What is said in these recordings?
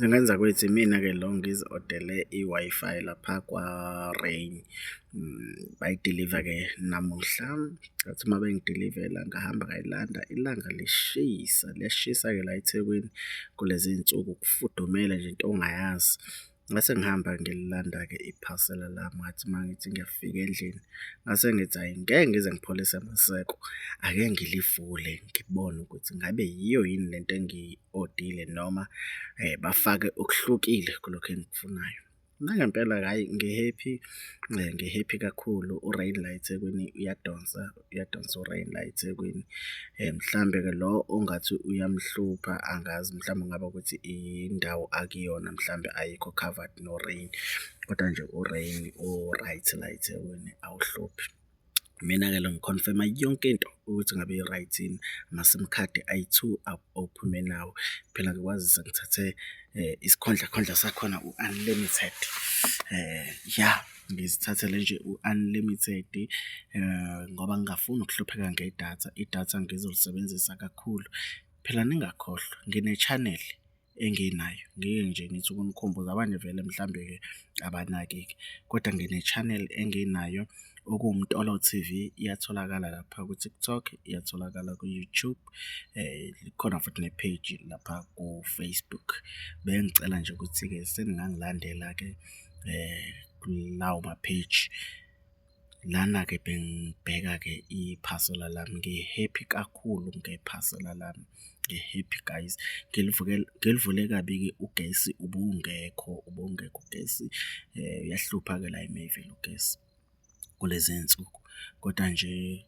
Zingane zakwethu, imina-ke lo ngizi-odele i-Wi-Fi lapha kwa-Rain. Bayidiliva-ke namuhla, ngathi uma bengidilivela ngahamba ngayilanda ilanga lishisa, liyashisa-ke la eThekwini kulezi iy'nsuku kufudumele nje into ongayazi. Ngase ngihamba ngililanda-ke iphasela lami, ngathi uma ngithi ngiyafika endlini ngase ngithi hhayi ngeke ngize ngipholise maseko, ake ngilivule ngibone ukuthi ngabe yiyo yini lento engiyi-odile noma bafake okuhlukile kulokhu engikufunayo. Nangempela-ke hhayi ngi-happy, ngi-happy kakhulu u-Rain la eThekwini uyadonsa, uyadonsa u-Rain la eThekwini. Mhlambe-ke lo ongathi uyamhlupha angazi mhlawumbe kungaba ukuthi indawo akuyona mhlambe ayikho covered no-Rain kodwa nje u-Rain u-right la eThekwini awuhluphi. Imina-ke lo ngi-confirm-a yonke into ukuthi ngabe i-right yini, amasimu khadi ayi-two ophume nawo. Phela kwazise ngithathe isikhondlakhondla sakhona u-unlimited, ya ngizithathele nje u-unlimited ngoba ngingafuni ukuhlupheka ngedatha, idatha ngizolisebenzisa kakhulu. Phela ningakhohlwa ngine-channel enginayo, ngike nje ngithi ukunikhumbuza abanye vele mhlawumbe-ke abanaki-ke kodwa ngine-channel enginayo okuwuMtolo TV, iyatholakala lapha ku-TikTok, iyatholakala ku-YouTube, likhona futhi ne-page lapha ku-Facebook. Bengicela nje ukuthi-ke seningangilandela-ke kulawo ma-page. Lana-ke bengibheka-ke iphasela lami, ngi-happy kakhulu ngephasela lami, ngi-happy guys. Ngilivule kabi-ke ugesi ubungekho, ubungekho ugesi, uyahlupha-ke la eMayville ugesi kulezi iy'nsuku kodwa nje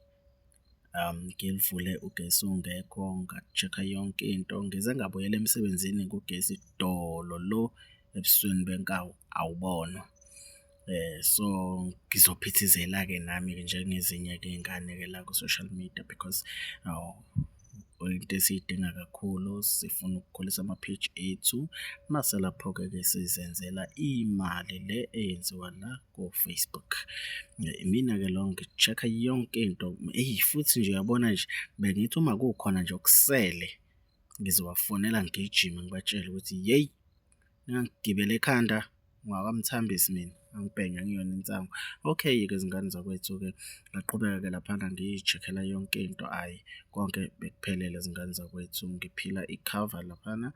ngilivule ugesi ungekho nga-check-a yonke into. Ngize ngabuyela emsebenzini-ke ugesi dolo lo ebusweni benkawu awubonwa. So, ngizophithizela-ke nami-ke njengezinye-ke iy'ngane-ke la ku-social media because into esiyidinga kakhulu sifuna ukukhulisa ama-page ethu, mase lapho-ke ke sizenzela imali le eyenziwa la ko-Facebook. Imina-ke lo ngi-check-a yonke into, eyi futhi nje uyabona nje, bengithi uma kukhona nje okusele ngizobafonela ngigijima ngibatshele ukuthi yeyi, ningangigibeli ekhanda, ngowakwaMthambisi mina, angibhenywa angiyona insangu. Okay-ke zingane zakwethu-ke, ngaqhubeka-ke laphana ngiyi-check-ela yonke into, hhayi konke bekuphelele zingane zakwethu, ngiphila ikhava laphana,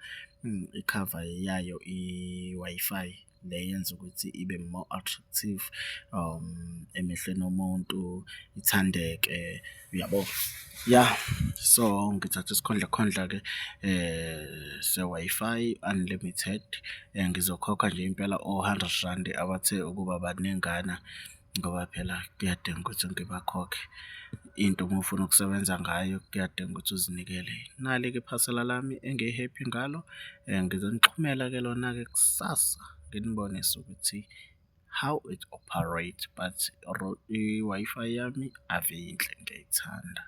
ikhava yayo i-Wi-Fi le eyenza ukuthi ibe more attractive emehlweni omuntu, ithandeke, uyabo? Ya, so ngithathe isikhondlakhondla-ke se-Wi-Fi unlimited, ngizokhokha nje impela o-hundred randi abathe ukuba baningana ngoba phela kuyadinga ukuthi ngibakhokhe. Into uma ufuna ukusebenza ngayo kuyadinga ukuthi uzinikele. Nali-ke iphasela lami engi-happy ngalo, ngizonixhumela-ke lona-ke kusasa nginibonise ukuthi how it operate but i-Wi-Fi yami ave iyinhle ngiyayithanda.